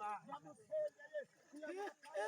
Ndamusengeye.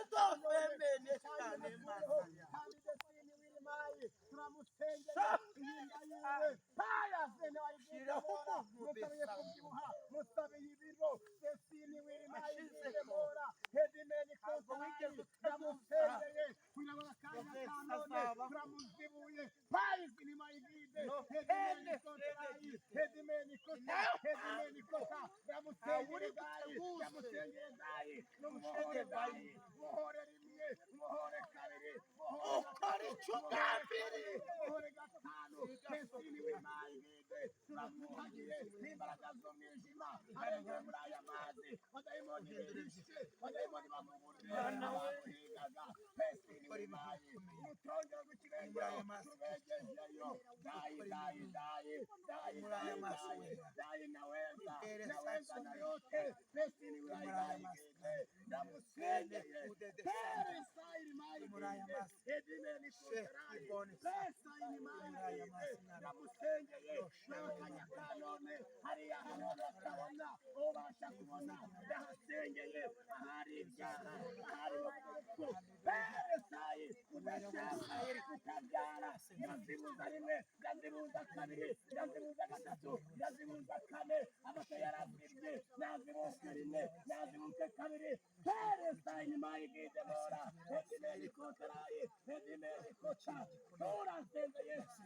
Idofemene cyane masaya. Kandi Desini w'Imayi turamusengeye. Inda yiwe paya zene. Shiraho umuntu. Musabiye Bisa. Kubyibuha, musabiye ibiro. Desini w'Imayi. Ashizeko. Mora Hedimeni. Ntabwo wigeze Kotayi. uteguza. Ndamusengeye kugira ngo akanya Joseph ka none azaba. turamuzibuye payizi ni mayigide. No Hedimeni hene Kotayi. sene. Hedimeni Kota. Hedimeni Kota. Ntawuri Ndamusengeye dayi. buteguze. Ndamusengeye dayi n'umuhore dayi. Muhore rimwe, muhore kabiri, muhore Ukora gatatu, icyo muhore ugambiriye. kane, muhore gatanu. Desini w'imayigide turamwuhagiye n'imbaraga z'umwijima arengeye muri aya mazi. Badayimoni bihishe, badayimoni bamuburire. Mana we. Abamuhigaga, Pesini w'imayi, umutongero rw'ikirengero tubegejeyo. Dayi, dayi, dayi, dayi, dayi, dayi, dayi, naweza, naweza na yote. Pesini w'imayigide ndamusengeye. Pere sairi mayigide edimeni kotarayi pesa iri mayigide ndamusengeye. N'akanya ka none, hariya hantu batabona, ubasha kubona, ndahasengeye. Ahari ibyaha, ahari urupfu, peresayi udashaka utabyara, ndazibuza rimwe, ndazibuza kabiri, ndazibuza gatatu, ndazibuza kane. Amata yarazibye, nazibuke rimwe, nazibuke kabiri. Peresayi nyuma y'igide mora edimeni kotarayi edimeni kota turasenze. Yesu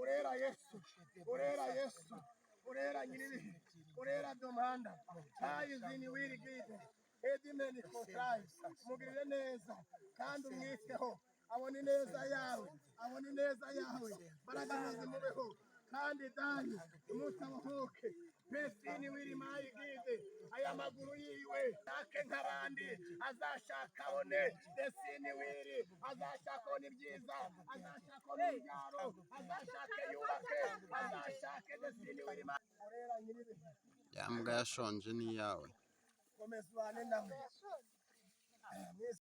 urera, Yesu urera, Yesu urera, nyiribihe urera, domanda tayizini wirigide edimeni kotayi. Mugirire neza kandi umwiteho, abone ineza yawe, abone ineza yawe. Mbaraga zimubeho kandi dayi umunsi abahoke. Pesini wirimayigide, aya maguru yiwe ake nk'abandi, azashaka abone. Desini wiri azashaka abone ibyiza, azashaka abone urubyaro, azashake yubake, azashake. Desini wirima urera, nyiribihe. Ya mbwa yashonje ni iyawe. Komeza ubane nawe.